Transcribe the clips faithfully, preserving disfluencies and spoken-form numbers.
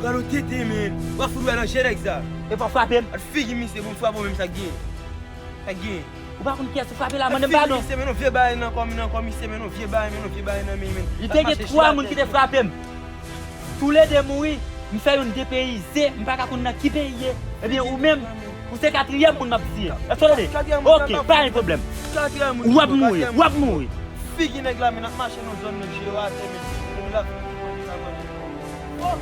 Gade w tenten, men. W ap fout wè nan je nèg sa. E pa frape m. Al figi misye, bon, frape w menm, sa k genyen. Sa k genyen. Ou pa konn kiyès ou frape la, mande m padon. Al figi misye, men, yon vye bagay nan kò m, nan kò misye, men, yon vye bagay, men, yon vye bagay nan men, men. Li te gen twa moun ki te frape m. Toulede mouri, m fè youn depeyize, m pa ka konn nan ki peyi ye. Ebyen, ou menm, ou se katriyèm moun m ap tiye. Èske w tande? Ok, pa gen pwoblèm. W ap mouri, w ap mouri. Figi nèg la, men, n ap mache nan zòn nan, je yo atè, men, men, la figi manje sa manje. Oh!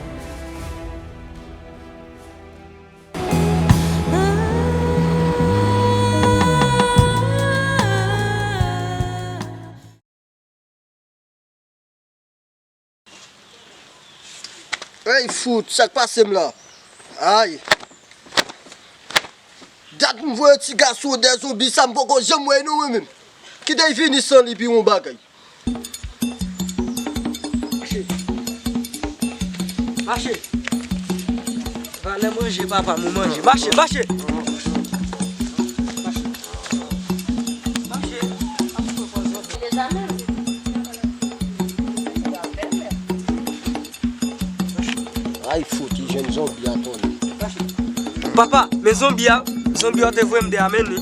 Ey, fout, sa k pase m la? Ay! Dat m voye ti gason dèyè zonbi sa, m poko janm wè l non, mwen menm. Kite l vini san li pi yon bagay. Mache. Mache. Valè manje, papa, nou manje. Mache, mache. Mache. Ay, fouti, jèn zonbi a tounen. Papa, men zonbi a, zonbi a te voye m de a, men li.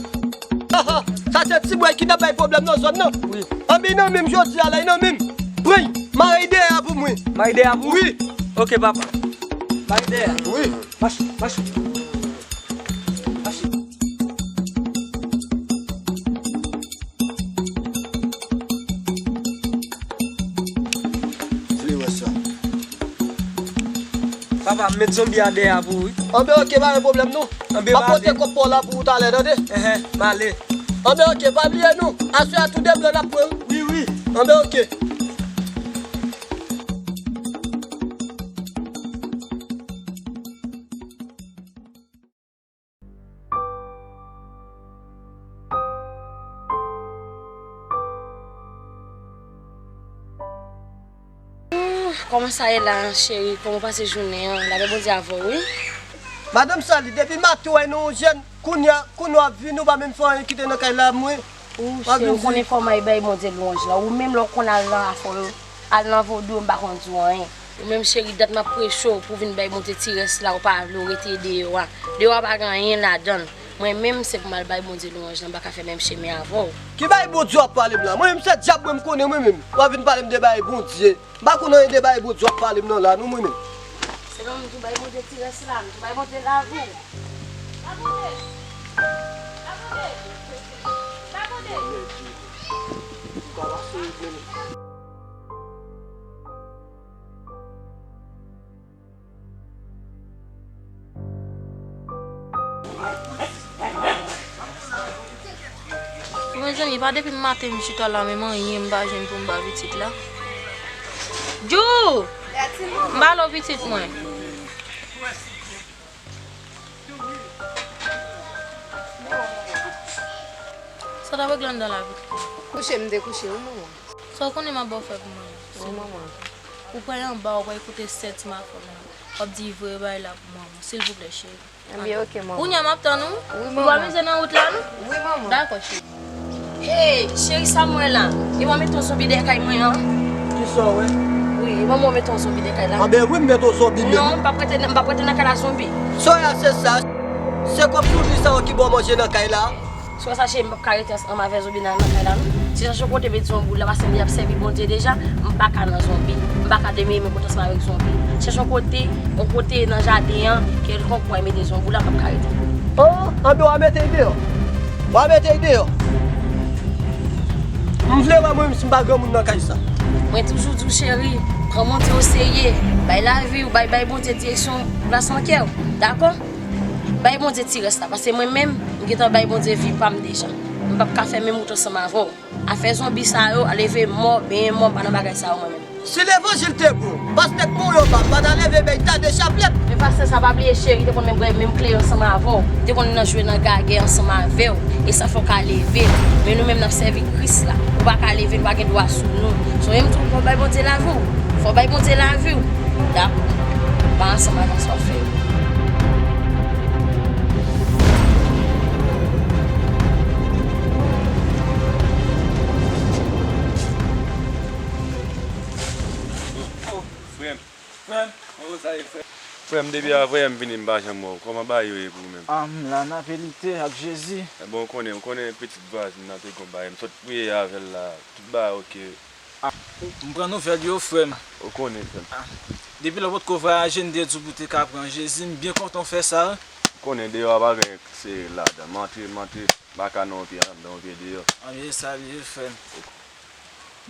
Sa se ti bwè ki t ap bay pwoblèm nan zòn nan. Wi. Anben nan men m jodi a la, nan men m. Pran, mare dèyè a pou mwen. Mare dèyè a pou ou? Wi. Ok, papa. Mare dèyè a. Wi. Mache, mache. Mache. Vle wè sa. Papa, m met zonbi a dèyè a pou ou, wi. Anben, ok, pa gen pwoblèm, non. Anben, m ap pote kòb pa w la pou ou talè, tande? Enhen, m ale. Anben, ok, pa bliye, non. Aswè a, tou de blan n ap pran. Wi, wi. Anben, ok. Ooh, kòman sa ye la, cheri? Kòman w pase jounen an? Labè Bondye avè w, wi. Madanm Sali, depi maten w wè nou jèn, kounye a, kounye w ap vini, ou pa menm fè anyen kite nan kay la, mwen. Ooh, cheri, ou konnen fò m al bay Bondye lwanj lan. Ou menm lè w konn al nan afè w yo, al nan vodou, m pa konn di w anyen. Ou menm cheri, dat m ap preche w pou w vin bay Bondye ti rès la, ou pa vle, ou rete deyò a. Deyò a pa gen anyen ladan l. Mwen menm, se pou m al bay Bondye lwanj lan, m pa ka fè menm chemen avè w. Ki bay Bondye w ap pale m la? Mwen menm se dyab mwen m konnen mwen menm. W ap vin pale m de bay Bondye. M pa konn anyen de bay Bondye w ap pale m nan la, non, mwen menm. Se nan m tou bay Bondye ti rès la, m tou bay Bondye lavi w. Labonde! Labonde! Labonde! Mezanmi, pa depi maten m chita la, menm anyen m pa jwenn pou m ba pitit la. Djou! M ba l pitit mwen. Sa w t ap regle anndan la, pitit mwen? Kouche, m te kouche, wi, manman. Sa w konnen m ap ba w fè pou mwen? Wi, manman. Ou pran anba, ou pral koute sè ti mafòm nan. W ap di vre bagay la pou manman, silvouplè, cheri. Anben, ok, manman. Kounye a m ap tann ou. Wi, manman. Ou pa bezwen nan wout la, non? Wi, manman. Dakò, cheri. Hey, cheri, sa m wè la? E w mete yon zonbi dèyè kay mwen an? Kisa w wè? Wi, e manman w mete yon zonbi dèyè kay la. Anben, wi, m mete yon zonbi menm. Non, m p ap rete nan, m p ap rete nan kay la zonbi. Sa w wè a, se sa. Se kòb zonbi sa yo ki ba w manje nan kay la. Si w wè sa, cheri, m p ap ka rete ansanm avè zonbi nan, nan kay la, non. Se chèche yon kote mete zonbi la, paske li ap sèvi Bondye deja. M pa ka nan zonbi. M pa ka demele men kote ansanm avèk zonbi. Chèche yon kote, yon kote nan jaden an, ke l gon kwen mete zonbi la, m p ap ka rete. Oh, anben w a mete l deyò. W a mete l deyò. M vle wè mwen menm si m pa granmoun nan kay sa. Mwen toujou di w, cheri, pran Bondye o serye. Bay lavi w, bay, bay Bondye direksyon plas nan kè w. Dakò? Bay Bondye ti rès la, paske mwen menm, m gentan bay Bondye vi pa m deja. M p ap ka fè menm wout ansanm avè w. Afè zonbi sa yo, leve mò, benyen mò, m pa nan bagay sa yo mwen menm. Si levanjil te bon, pastè k mouri anba pa ta leve bay ta de chaplèt. Men pastè sa pa bliye cheri, te konn menm bwè menm kle ansanm avè w, te konn nan jwe nan gagè ansanm avè w, e sa fè w ka leve. Men nou menm n ap sèvi Kris la, ou pa ka leve, nou pa gen dwa sou nou. Sonje m di w, fò w bay Bondye lavi w, fò w bay Bondye lavi w. Dakò. Pa ansanm avè sa w fè yo. Oh, frè m. Frè m. Oh, sa ye, frè m. Frè m, depi avanyè m vini, m pa janm wè w. Kòman bagay yo ye pou ou menm? Ah, m la, n ap lite ak Jezi. Ebyen, w konnen, w konnen pitit vwazen nan te gon bagay. M sot priye avè l la. Tout bagay oke. Ah, m pran nouvèl yo, frè m. Ou konnen, frè m. Ah, depi lè w potko vwayaje, m te di w pou w te ka pran Jezi. M byen kontan w fè sa, wi. Ou konnen, deyò a pa gen sere ladan. M antre, m antre. M pa ka nan yon pye anndan, yon pye deyò. Anben, sa l ye, frè m.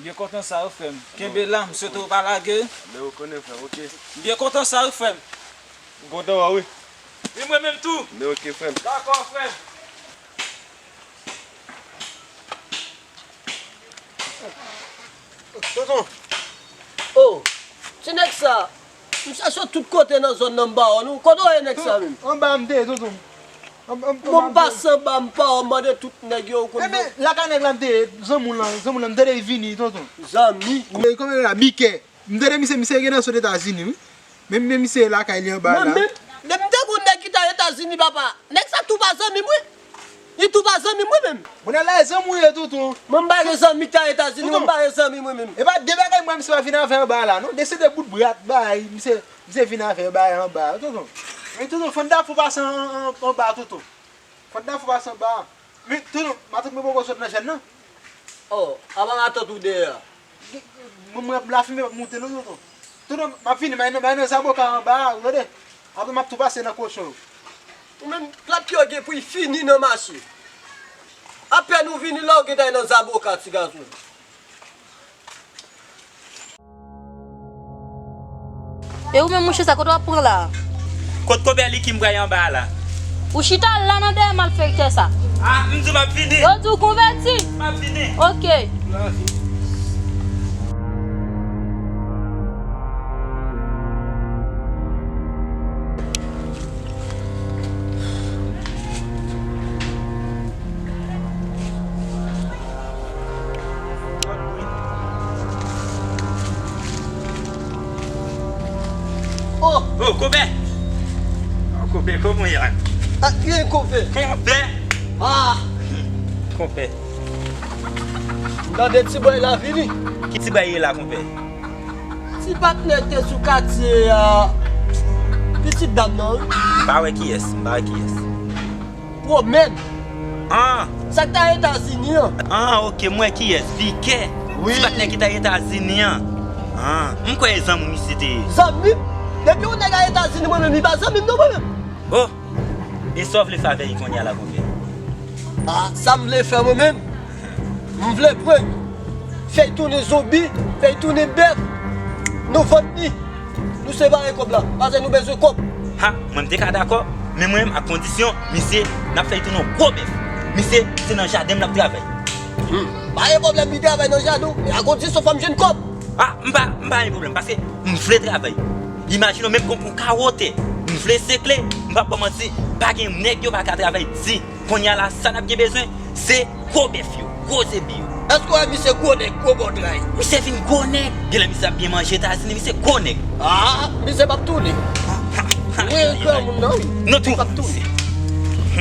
M byen kontan sa, wi, frè m. Kenbe la, m swete w pa lage. Men ou konnen, frè m, oke. M byen kontan sa, wi, frè m. M kontan wè w, wi. Wi, mwen menm tou. Men oke, frè m. Dakò, frè m. Tonton. Oh, ti nèg sa, m chache w tout kote nan zòn nan, m pa wè w non. Kote w ye nèg sa menm? Anba m te ye, tonton. Anba, anba, bon, m pase anba, m pa wè w, m mande tout nèg yo, ou konn. Ebyen, lakay nèg la m te ye, zanmi w lan, zanmi w lan, m tande li vini, tonton. Zanmi? Wi, kòman l rele la? Bikè. M tande misye, misye gentan sot Etazini, wi. Men, men misye lakay li anba la. Mwen menm, depi m te gon nèg ki t al Etazini, papa, nèg sa tou pa zanmi m, wi. Li tou pa zanmi m, wi, menm. Mwen la, zanmi w ye, tonton. Mwen m pa gen zanmi ki t al Etazini, mwen m pa gen zanmi, mwen menm. E pa de bagay mwen, misye pa vin avè anba la, non. De se de bout brat, bay, misye, misye vin avè bay anba, tonton. Men, tonton, fò n ta fè w pase an, an, anba, tonton. Fò n ta fè w pase anba. Men, tonton, matant mwen poko sot nan jèn nan. Oh, apa matant ou dèyè a? Mwen, mwen, lafimen p ap moute non, tonton. Tonton, m ap vini, m al nan, m al nan zaboka anba a, ou tande? Apre m ap tou pase nan kochon yo. Ou menm, plat pye w gen pou y fini nan mache. Apèn ou vini la, ou gentan nan zaboka, ti gason. E ou menm, mouche sa, kote w ap pran la a? Kot konpè Liki m pral anba a la. Ou chita la nan dèyè malfektè sa. Ah, m di w m ap vini. Yo di w konvèti. M ap vini. Oke. Oh! Oh, konpè! Oh, konpè, kòman w ye la? Ah, byen, konpè. Konpè! Ah! Konpè. M tande ti bòy la vini. Ki ti bòy ye la, konpè? Ti patnè k te sou katye a, pitit dam nan, wi. M pa wè kiyès, m pa wè kiyès. Pwomèn. Ah. Sa k t al Etazini an. Ah, oke, m wè kiyès, Vikè. Wi. Ti patnè ki t al Etazini an. Ah, m kwè e zanmi misye te ye. Zanmi m? Depi yon nèg al Etazini, mwen menm, li pa zanmi m non, mwen menm. Oh. E sa w vle fè avè li kounye a la, konpè? Ah, sa m vle fè mwen menm, m vle pran l, fè l tounen zonbi, fè l tounen bèf, nou vann li, nou separe kòb la, paske nou bezwen kòb. Ha, mwen m te ka dakò, men mwen menm ak kondisyon, misye, n ap fè l tounen yon gwo bèf. Misye, se nan jaden m l ap travay. Hmm, pa gen pwoblèm, li travay nan jaden w, men a kondisyon fò m jwenn kòb. Ah, m pa, m pa gen pwoblèm, paske m vle travay. Imajine w, menm kon pou kawote, m vle sekle, m p ap ba w manti, pa gen nèg yo pa ka travay di. Kounye a la, sa n ap gen bezwen, se gwo bèf yo, gwo zebi yo. Èske w wè misye gwo nèg, gwo bòdray? Misye vin gwo nèg. Genlè misye ap byen manje Etazini, misye gwo nèg. Ah, misye p ap tounen. Wi, granmoun nan, wi. Li p ap tounen.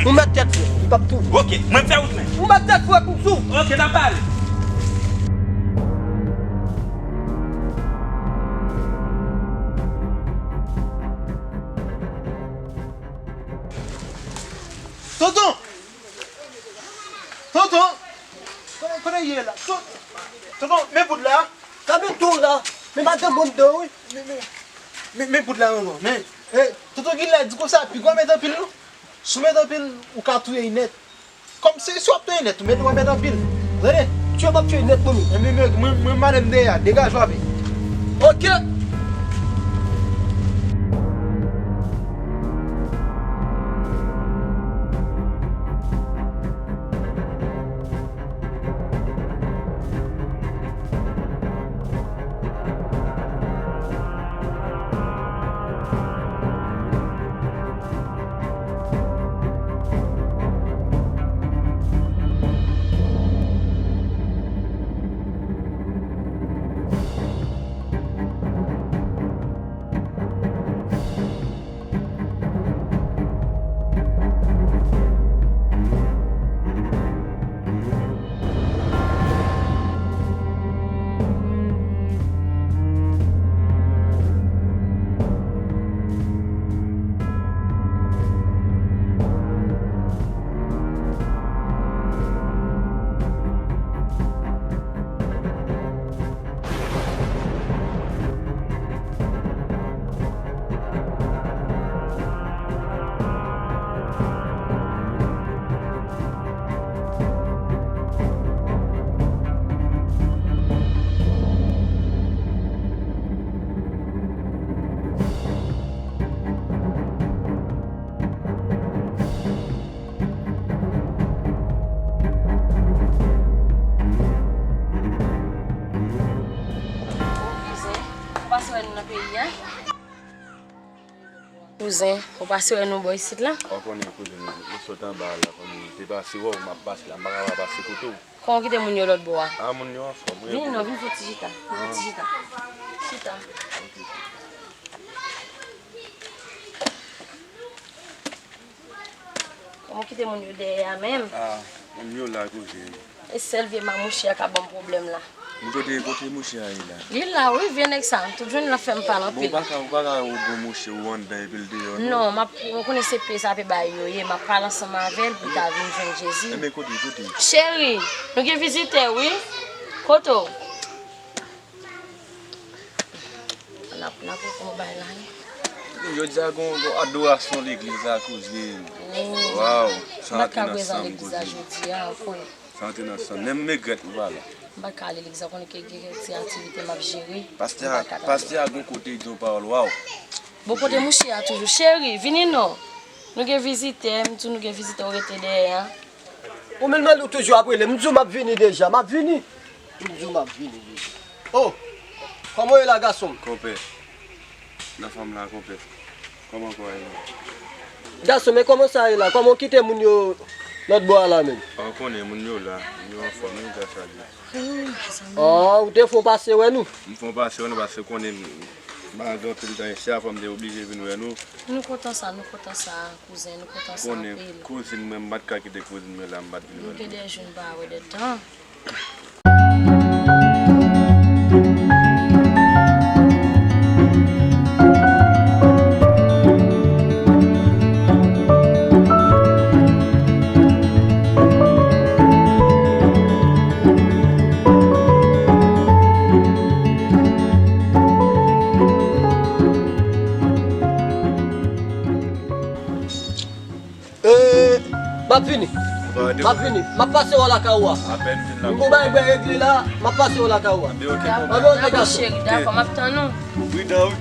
Ou mèt tèt frè, li p ap tounen. Oke, mwen fè wout mwen. Ou mèt tèt frè, kouk sou. Oke, n ap pale. Tonton! Tonton! Tonton, kote w ye la? Ton-, tonton, men poud la. Sa men tou la. Men madanm mwen anndan, wi. Men, men, men, men poud la, tonton. Men, eh, tonton Gilad di konsa, pi gwo met anpil, non. Si w met anpil, ou ka touye l nèt. Kòm se, si w ap touye nèt, ou met, w ap met anpil. Tande? Tchwe m ap tchwe nèt mwen menm. Ebyen, mwen, mwen, mwen, madanm dèyè a, degaje w avè l. Oke. Pase wè nou nan peyi a. Kouzen, ou pase wè nou bò isit la? Ou konnen kouzen, mwen sot anba a la, konnen te pase wè w, m ap pase la, m pa ka pa pase kote w. Kòman w kite moun yo lòt bò a? A, moun yo anfòm, wi. Vin non, vin fè ti chita. Vin fè ti chita. Chita. Kòman w kite moun yo dèyè a menm? A, moun yo la kouzen. E sèl vye mamouche a k ap ban m pwoblèm la. Men kote, kote mouche a ye la? Li la, wi, vye nèg sa. Tout jounen l ap fè m pale anpil. Bon, ou pa ka, ou pa ka ou gon mouche ou anndan epi l deyò, non? Non, m ap, ou konnen se pye sa pe bay yo ye. M ap pale ansanm avè l pou l ka vin jwenn Jezi. Enben, kote, kote? Cheri, nou gen vizitè, wi. Kote w? N ap, n ap pran yon bagay la, wi. Jodi a gon, gon adorasyon legliz la, kouzen. Oh. Waw, sa antre nan san m, kouzen. M pa t ka prezan legliz la jodi a, ou konnen. Sa antre nan san m. Menm megrèt ou pa la. M pa ka ale legliz la, konnen ke gen kèk ti aktivite m ap jere. Pastè a, pastè a gon kote di yon pawòl, waw. Bon, kote mouche a toujou? Cheri, vini non. Nou gen vizitè, m di w nou gen vizitè, ou rete dèyè a. Ou menm nan li w toujou ap rele m, m di w m ap vini deja, m ap vini. M di w m ap vini deja. Oh, kòman w ye la, gason m? Konpè. Nan fanm la, konpè. Kòman kò a ye la? Gason, men kòman sa ye la? Kòman w kite moun yo lòt bò a la menm? A, ou konnen moun yo la, moun yo anfòm, wi, gras a Dye. Oh, ou te fon pase wè nou? M fon pase wè nou paske konnen m pa gen anpil tan isi a, fò m te oblije vin wè nou. Nou kontan sa, nou kontan sa, kouzen, nou kontan sa anpil. Konnen kouzin mwen, m pa t ka kite kouzin mwen la, m pa t vin wè l. Nou gen de jou n pa wè de tan. Ee, m ap vini. M ap vini. M ap pase wè w lakay ou a. Apèn vin la. M gon bagay byen regle la, m ap pase wè w lakay ou a. Anben, oke, konpè. Anben, oke, gason. Cheri, dakò, m ap tann ou. Pridan, wi.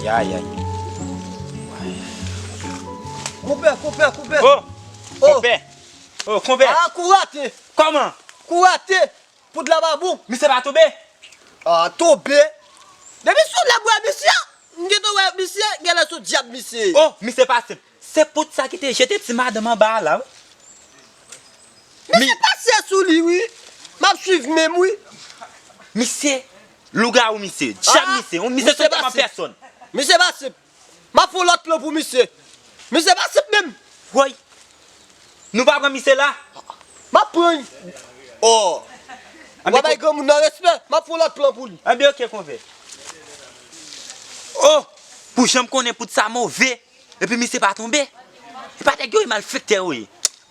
Yayay. Konpè, konpè, konpè. Oh! Oh! Konpè. Oh, konpè. Ah, kou rate. Kòman? Kou rate. Poud la pa bon. Misye pa tonbe? Ah, tonbe? Depi sou lè m wè misye, m gentan wè misye, genlè se dyab misye ye. Oh, misye pa senp. Se poud sa ki te jete ti madanm anba a la, wi. Misye pase sou li, wi. M ap swiv menm, wi. Misye, lougawou misye, dyab misye, yon misye se tèlman pèsòn. Misye pa senp. M ap fè yon lòt plan pou misye. Misye pa senp menm. Woy. Nou pa pran misye la? M ap pran l. Oh. W a bay granmoun nan respè. M ap fè yon lòt plan pou li. Anben, oke, konpè. Oh, pou jan m konnen poud sa move. Epi misye pa tonbe. E pa nèg yo ye, malfektè yo ye.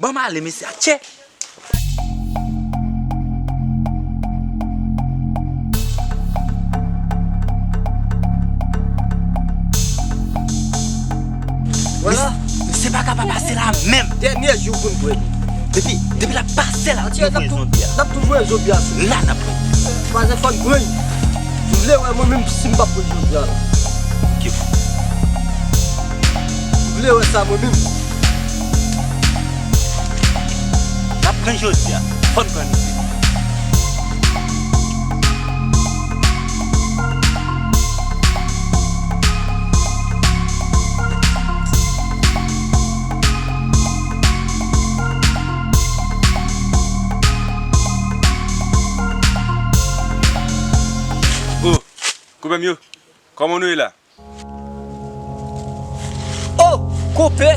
Ban m ale, mesye, atchè. Vwala. Mesye pa ka pa pase la menm. Dènye jou pou n pran li. Depi, depi l ap pase la, nou pran zonbi a. N ap tou jwe zonbi a sou li. La n ap pran. Paske fò n pran li. M vle wè mwen menm si m p ap pran zonbi a la. Oke. M vle wè sa mwen menm. N ap pran jodi a. Fò n pran misye. Oh, konpè m yo, kòman nou ye la? Oh, konpè!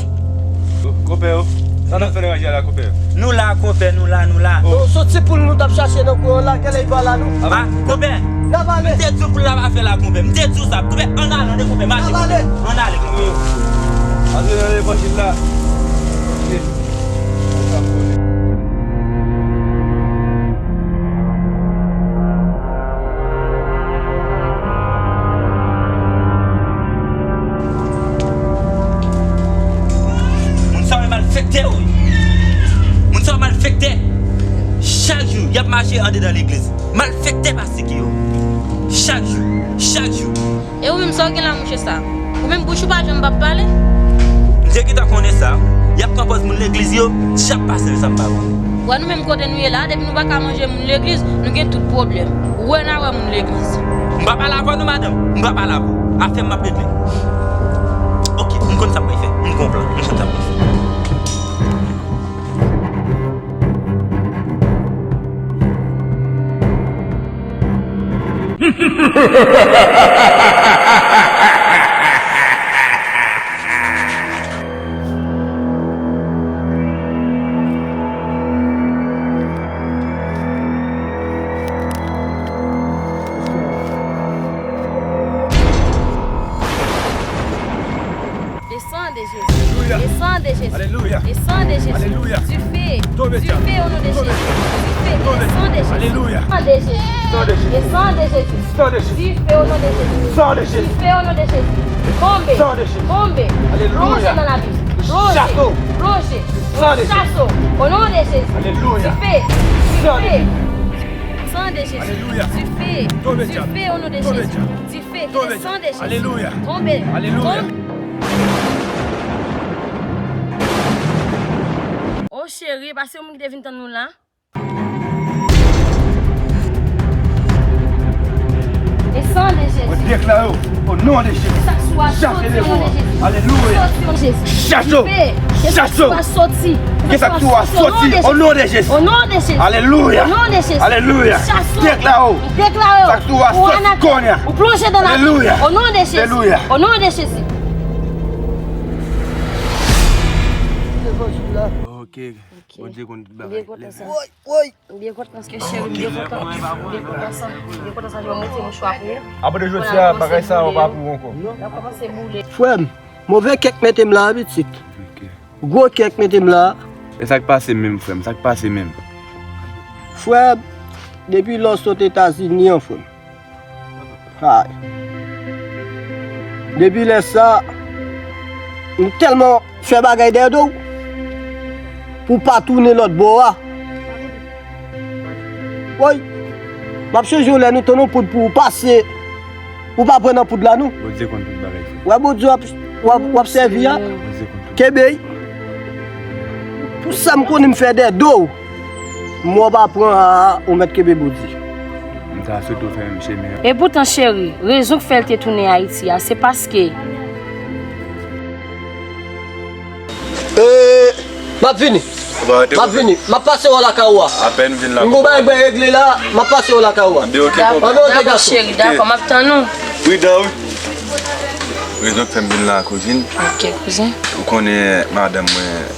Oh, konpè, oh. Sa n ap fè nan ranje a la, konpè? Nou la, konpè, nou la, nou la. Oh. Soti poul nou t ap chache nan kwen an la, genlè li pa la, non. Ah, konpè. N ap ale. M te di w poul la pa fè la, konpè. M te di w sa, konpè. Ann ale, ann ale, konpè. Mache, konpè. Ann ale, konpè. Antre nan levanjil la. Moun sa yo malfektè, wi. Moun sa yo malfektè. Chak jou, y ap mache andedan legliz. Malfektè pastè ki yo. Chak jou, chak jou. E ou menm, sa w gen la, mouche sa? Ou menm, bouch ou pa janm p ap pale? M te gentan konnen sa. Y ap pran pòz moun legliz yo, chak pastè sa m pa bon. Wè nou menm kote nou ye la, depi nou pa ka manje moun legliz, nou gen tout pwoblèm. Wè n a wè moun legliz. M pa pale avè w non, madanm. M pa pale avè w. Afè m m ap regle. Oke, m konn sa m pral fè. M gon plan. M konn sa m pral fè. Le sang de Jésus. Alléluia. Le sang de Jésus. Alléluia. Le sang de Jésus. Alléluia. Du feu. Tonbe, du feu au nom de Jésus. Du feu. Le sang de Jésus. Alléluia. Sang de Jésus. Sang de Jésus. Le sang de Jésus. Sang de Jésus. Du feu au nom de Jésus. Sang de Jésus. Du feu au nom de Jésus. Tombe. Sang de Jésus. Tombe. Alléluia. Plongez dans l'abîme. Plongez. Chasse. Plongez. Sang de Jésus. Chasse. Au nom de Jésus. Alléluia. Du feu. Du feu. Sang de Jésus. Alléluia. Du feu. Tonbe, du feu au nom de Jésus. Du feu. Le sang de Jésus. Alléluia. Tombe. Alléluia. Tombe. Oh chéri, pa se ou menm ki te vin tann nou la? Le sang de Jésus. Mwen deklare w, o non de Jezi. Ke sa swa soti o non de Jezi. Alléluia. Soti o non de Jezi. Chache w. Chache w. Ke sa swa soti. Ke sa swa soti o non de Jezi. O non de Jezi. Alléluia. O non de Jezi. Alléluia. Chache w. Deklare w. Deklare w. Sa swa soti kounye a. Ou plonje nan la. Alléluia. O non de Jezi. Alléluia. O non de Jezi. Ok. Bondye konn tout bagay. Woy, woy. M byen kontan paske cheri, m byen kontan. M byen kontan sa. M byen kontan sa, jan w mete mouchwa pou ou. Apre jodi a, bagay sa yo pa pou ou ankò. L ap kòmanse boule. Frè m, move kè k mete m la, pitit. Ok. Gwo kè k mete m la. E sa k pase menm, frè m? Sa k pase menm? Frè m, depi lè w sot Etazini an, frè m. Ay. Depi lè sa, m tèlman fè bagay dèyè do w pou w pa tounen lòt bò a. Woy, m ap chonje w lè nou tann yon poud pou w pase, ou pa pran nan poud la non. Bondye konn tout bagay, frè. Wè Bondye w ap, w ap, w ap sèvi a. Bondye konn tout. Kenbe. Pou sa m konnen m fè dèyè do w. M wè w pa pran a, ou mèt kenbe Bondye. M ta swete w fè menm chemen an. Epoutan, cheri, rezon k fè l te tounen Ayiti a, se paske. Ee, m ap vini. M ap vini. M ap pase wè w lakay ou a. Apèn vin la. M gon bagay mwen regle la, m ap pase wè w lakay ou a. Anben, oke, konpè. Dakò, cheri, dakò, m ap tann ou. Pridan, wi. Rezon k fè m vin la, kouzin. Oke, kouzin. Ou konnen madanm mwen,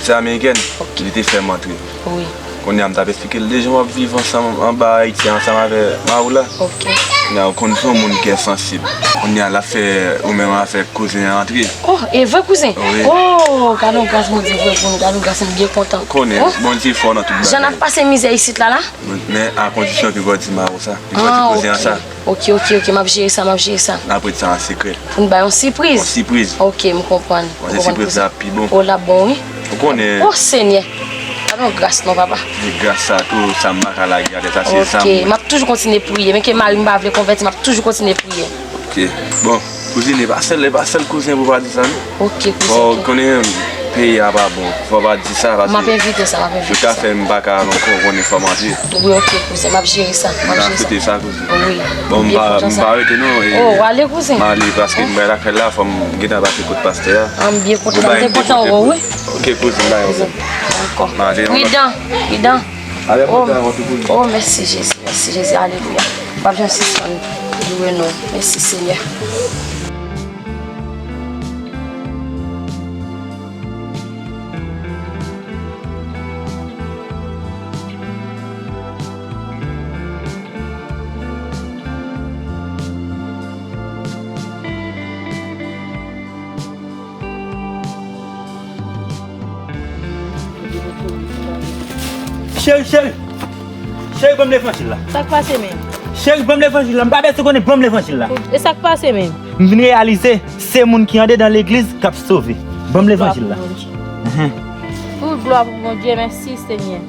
se amerikèn, li te fè m antre. Wi. Kounye a, m t ap eksplike l de jan w ap viv ansanm anba Ayiti ansanm avè mari w la. Oke. Kounye a, ou konn se yon moun ki sansib. Kounye a, l ap fè ou menm avèk kouzen an antre. Oh, e vre kouzen? Wi. Oh, gade yon gras Bondye voye pou nou, gade yon gras, m byen kontan. Ou konnen, Bondye fò nan tout bagay. Jan n ap pase mizè isit la, la? Men a kondisyon ke w di mari w sa, ke w di kouzen an sa. Ok, ok, ok, m ap jere sa, m ap jere sa. N ap ret sa an sekrè. Pou n bay yon sipriz. Yon sipriz. Ok, m konprann. Bon, se sipriz la ap pi bon. O, l ap bon, wi. Ou konnen. O, Senyè. Pa nan gras non, papa. Se gras sa tou, sa m pa ka lage atè sa, se sa m. Ok, m ap toujou kontinye priye. Menm ke mari m pa vle konvèti, m ap toujou kontinye priye. Ok. Bon, kouzin, e pa sèl, e pa sèl kouzen pou w pa di sa, non. Ok, kouzen. Bon, ou konnen peyi a pa bon. Fò w pa di sa, paske. M ap evite sa, m ap evite sa. Yo ka fè m pa ka al ankò, ou konnen fò m antre. Wi, ok, kouzen, m ap jere sa, m ap jere sa. M ta swete sa, kouzin. Wi. Bon, m pa, m pa rete non. O, w ale, kouzen. M ale paske m pral lakay la, fò m gentan pase kot pastè a. An, m byen kontan, m te kontan wè w, wi. Ok, kouzin, bay yon. Dakò. M ale non. Pridan, pridan. Ale, pridan, kouzin. O, mèsi, Jezi, mèsi, Jezi, alelouya. M p ap janm sispann louwe non w. Mèsi, Senyè. Cheri, cheri. Cheri, ban m levanjil la. Sa k pase menm? Cheri, ban m levanjil la. M pa bezwen konnen, ban m levanjil la. E sa k pase menm? M vin reyalize, se moun ki andedan legliz k ap sove. Ban m levanjil la. Tout glwa pou Bondye. Tout glwa pou Bondye. Mèsi, Senyè.